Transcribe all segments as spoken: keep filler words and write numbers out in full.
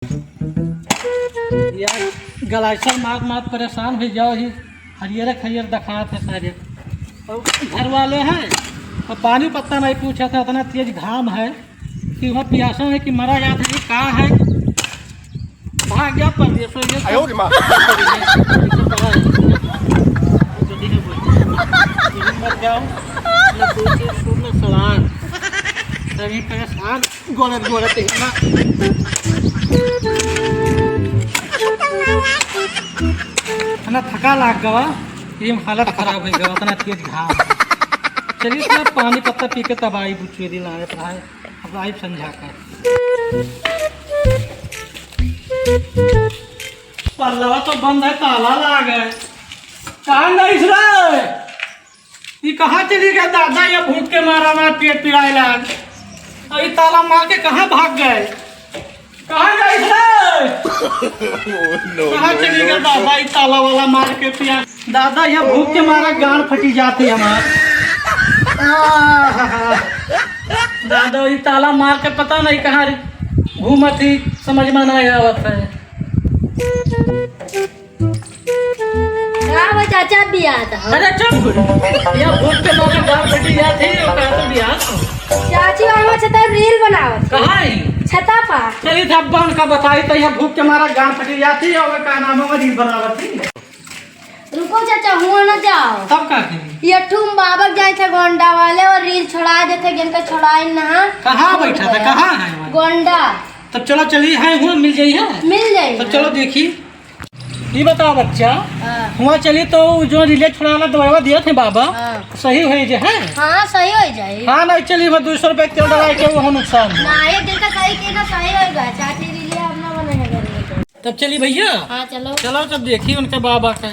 यार, ग्लाइसर मार मार परेशान होइ जाओ ही, हरियर हरियर देखात है सारे। और घर वाले हैं, और पानी पत्ता नहीं पूछा था, इतना तेज घाम है कि वहाँ पियासा है कि मरा जात है, ये का है? भाग गया परदेस, ये आयो रे माँ। मर जाओ, ना कोई चीज, ना सवाल, सभी परेशान। गोड़े, गोड़े ते ना। इतना थका लाग गवा, ये हालत खराब होइ गवा, इतना तेज घाम। चलिए, इतना पानी पत्ता पी के तब आई बुच्चू दी लाने पर आए, अब आई समझा कर। पल्लवा तो बंद है, ताला लाग है। कहाँ गइस रे? ई कहाँ चली गए दादा, ये भूख के मारा ना पेट पिराए लाग। और ई ताला मार के कहाँ भाग गए? कहाँ गइस रे? कहाँ चली गए दादा, ई ताला वाला मार के पिया? दादा, ये भूख के मारा गांड फटी जाती हमार। आहा। दादा, ई ताला मार के पता नहीं कहाँ घूमत ही, समझ में नहीं आवत है। का हो चाचा, बियाह था? अरे चुप! या भूत के मारे गाँव फटी जात ही, और कहाँ तो बियाह था? चाची, वहाँ छता रील बनावत। कहाँ है? छता पा। चली था, अब्बा उनका बताई तो या भूत के मारा गाँव फटी जात ही, और का नाम है, रील बनावत ही। रुको चाचा, हुआ ना जाओ। तब का करी? ये ठुम बाबक जाए थे गोंडा वाले और रील छोड़ा देते, जिनका छोड़ाए ना। कहाँ बैठा था? कहाँ है वो? गोंडा। तब चलो, चली है, हुआ मिल जाई है। मिल जाई तो है। चलो देखी। ई बताओ बच्चा, हाँ। हुआ चली तो उ जो रिले छुड़ाना दवाई दिया थे बाबा, हाँ। सही होइ जे है? हाँ, सही होइ जाई। हाँ, नहीं चली, मैं दो सौ रुपया के तेल डलाए के वो नुकसान है। ना, ये देखा सही के ना सही होइ गया, चाची रिले अपना बने है घर में। तब चली भैया। हाँ, चलो। चलो तब देखी उनके बाबा के।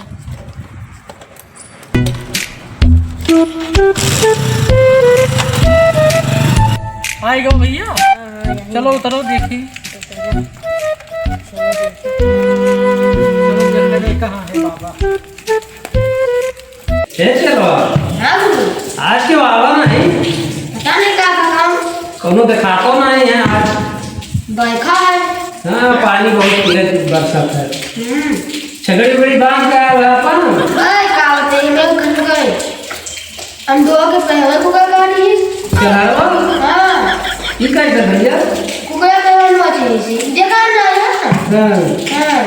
आइ गो भैया। हाँ, हाँ, यही। चलो उतरो, देखी। चलो, देख ले, कहाँ है बाबा? ए चलो। हाँ, गुरु। आज के बाबा नहीं। पता नहीं का, का काम। कौनो देखातो नहीं है आज। बैठा है। हाँ, पानी बहुत तेज बरसत है। हम्म। छगड़ी बड़ी बांध के आया हुआ अपन। भाई, का होते हैं, लोग घर गए। हम दो के पहले को का कहानी है? चला रहा? हाँ। ये का इधर भैया? कुकरा का बनवा चाहिए सी। देखा ना है? हाँ। हाँ।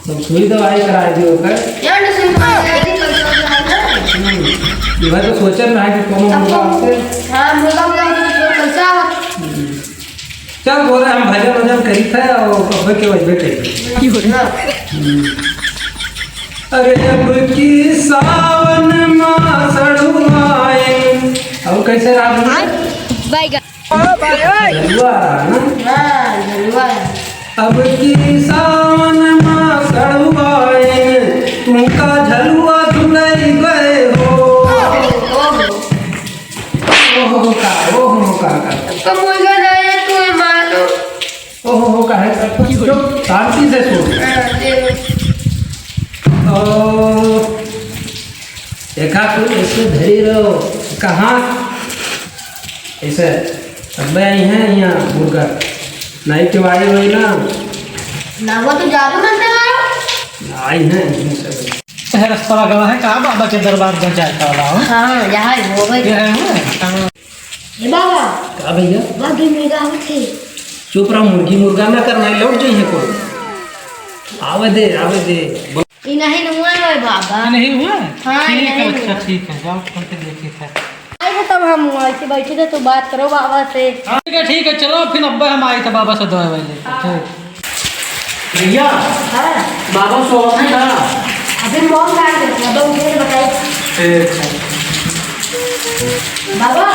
तो सुई दवाई करा दियो ओकर। यार, ने सुई दवाई करा दी, कल से हो जाएगा। हम्म। ये बात तो सोचल रहा है कि कौन अब मुर्गा तो से। हाँ, मुर्गा, मुर्गा तो थोड़ा कल से आओ। हम्म। चल, बोले, हम भजन वजन करी थे और अब के वजबे करी। हाँ। हम्म। अरे, अब की सावन मा सड़ुआइन। अब कैसे राग है? बैगन। झलुआ रहा ना? हाँ, झलुआ है। अब की सावन मा सड़ुआइन, तुमका झलुआ झुलई गए हो। ओहो, ओहो का, ओहो का, का। कम हो गया ना, ये तू ही मार दो। ओहो, का है, चुप, शांति से सुन। हाँ, दे दो। ओ, देखा तू, इसको धरी रहो। कहाँ? ऐसे, अब आई हैं यहाँ मुर्गा। नाई के वाई वही ना। ना, वो तो जादू मंत्र वाला। आई हैं, आई हैं सब। शहर अस्पताल गवा है, कहाँ बाबा के दरबार में जाए का वाला हो? हाँ, यहाँ है, वो भाई। ये है वो? हाँ। ए बाबा। का भैया? बाकी मुर्गा होते। चुप रहा, मुर्गी मुर्गा ना करना है, लौट जाइए कोई। आवे दे, आवे दे। ई नहीं हुआ है बाबा। ई नहीं हुआ है? हाँ, ठीक है, नहीं हुआ। अच्छा, ठीक है, जाओ, फोन पे देखिए फिर। आई है तब हम वैसे बैठे थे, तो बात करो बाबा से। हाँ, ठीक है, ठीक है, चलो फिर अब्बा हम आई थे बाबा से दवाई वाई लेके। हाँ। ठीक। भैया, हाँ। बाबा सो है ना? अभी मौन काट देते हैं, तो उसे बताइए। ठीक है। बाबा।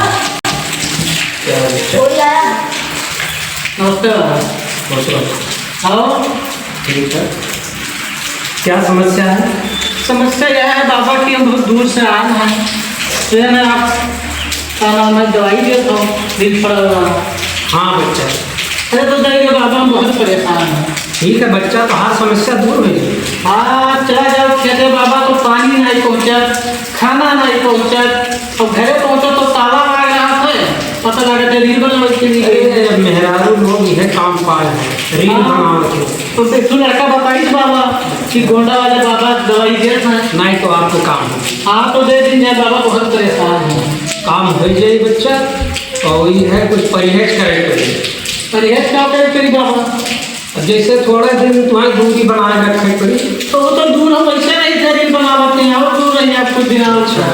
क्या हो गया? कोई आया? नमस्ते बाबा। खुश रहो। आओ। ठीक है। क्या समस्या है? समस्या यह है बाबा कि हम बहुत दूर से आए हैं, तो ये ना आप का नाम है, दवाई दे दो, दिल पड़ा हुआ। हाँ बच्चा। अरे तो दे दो बाबा, हम बहुत परेशान हैं। ठीक है बच्चा, तो हर समस्या दूर हो जाएगी। हाँ, चला जाओ खेते बाबा, तो पानी नहीं पहुँचा, खाना नहीं पहुँचा, और घरे पहुँचो तो ताला मार रहा था और लागत है रील बनावे के लिए। अरे, मेहरारू लोग यह काम पाए हैं, रील हाँ। बनावे के। तो फिर तू लड़का बताई तो बाबा कि गोंडा वाले बाबा दवाई देत हैं। नहीं तो आपको काम हो। हाँ, तो दे दिन जाए बाबा, बहुत परेशान है। काम हो जाए बच्चा, और ये है कुछ परहेज करे के पड़े। परहेज का करे करी बाबा? अब जैसे थोड़ा दिन तुम्हारी दूरी बनाए रखे पड़ी। तो वो तो दूर हम वैसे नहीं थे, रील बनावत नहीं, और दूर रही आप कुछ दिन और। अच्छा।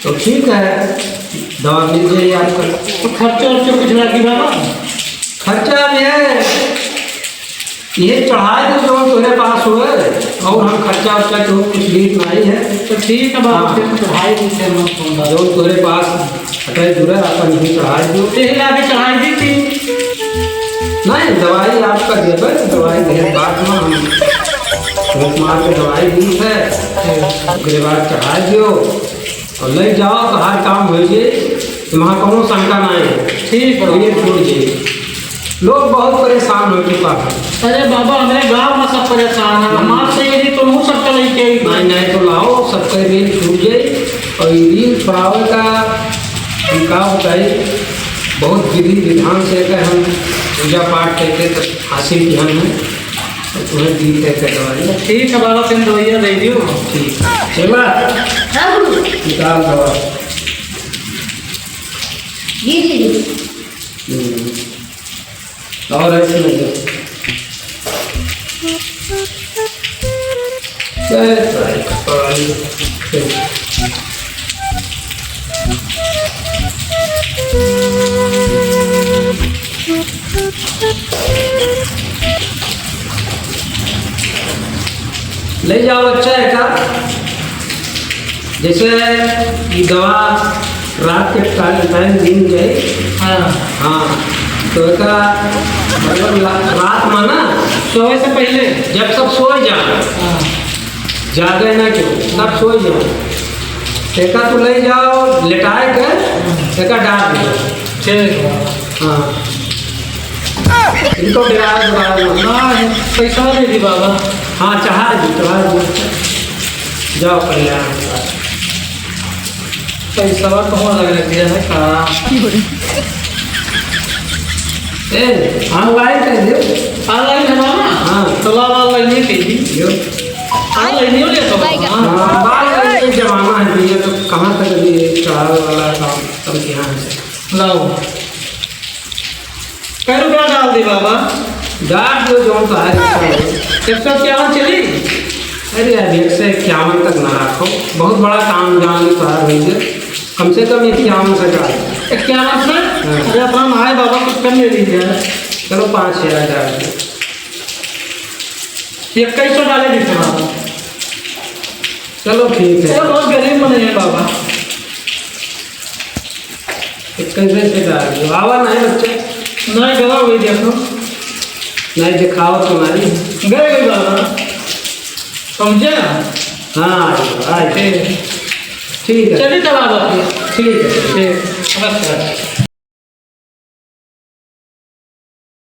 तो ठीक है, दवा मिल जाई आपका। तो खर्चा उर्चा कुछ लागी बाबा? खर्चा अब ये, ये चढ़ाए दो जो तोरे पास होए, और हम खर्चा उर्चा तो कुछ लीत नहीं है। तो ठीक है बाबा, हाँ। फिर चढ़ाई दी, फिर हम फोन बात। जो तोरे पास हटाई दूर है, आपन यहीं चढ़ाई दो। यही लाके चढ़ाई दी थी। नहीं, दवाई आपका देबे, दवाई देने बाद में हम फूंक मार के दवाई दी है, ओकरे बाद चढ़ाई दियो। और ले जाओ तो हर काम हो जाए, वहाँ कोनो शंका नहीं है। ठीक है। ये छोड़ जाए, लोग बहुत परेशान हो चुका है। अरे बाबा, हमारे गांव में सब परेशान है, हम्म। हमारे से यदि तो मुँह सबका लेके आई। नहीं, नहीं तो लाओ, सबका रील छूट जाए। और ये रील छुड़ावे का हम का बताई, बहुत विधि विधान से एकर हम पूजा पाठ करके तब हासिल किया है। तो तुम्हें दी करके दवाई। ठीक है बाबा, तुम दवाइयाँ दे दियो। ठीक है। चला। हाँ गुरु। निकाल दवा। ये ले लो। हम्म। और ऐसे नहीं है। जय साईं कपाल। ले जाओ, अच्छा है का? जैसे ये दवा रात के टाइम, टाइम दिन जाए। हाँ। हाँ, तो एका मतलब ला-, रात में ना सोए से पहले जब सब सो जाए, हाँ। जागे ना क्यों, सब सो जाए, एका तो ले जाओ लेटाए के, एका डाल दो। ठीक है। हाँ। इनको डरावे के बाद में। ना, पैसा दे दी बाबा। हाँ, चढ़ा दी, चढ़ा दी। जाओ, कल्याण होगा। पैसा तो हो लग रहा है का? ए, online कर दियो। Online है बाबा? हाँ। तो ला, ला, online ही कर दी। यो। Online ही हो लिया तो। हाँ, बाल का ये जमाना है भैया, तो कहाँ तक अभी ये चढ़ावे वाला काम, सब यहाँ है। लाओ। कै रुपया डाल दी बाबा? डाल दो, जौन तोहार इच्छा हो। एक सौ इक्यावन चली? अरे यार, एक सौ इक्यावन तक ना रखो, बहुत बड़ा काम जान ली तोहार भैया, कम से कम इक्यावन से डाल। इक्यावन से? हाँ। अरे अपना ना है बाबा, कुछ कम ले लीजिए। चलो पाँच हजार डाल दो। इक्कीस सौ डाले दीजिए बाबा। चलो ठीक है। अरे बहुत गरीब मन है बाबा। तो कैसे से डाल दो? आवा नहीं बच्चा। नहीं गवा वही देखो। नहीं दिखाओ तो नहीं। गए गए बाबा। समझे ना? हाँ, आइए, आइए। ठीक। ठीक है। चलिए तब आप अपने। ठीक है। ठीक। नमस्कार।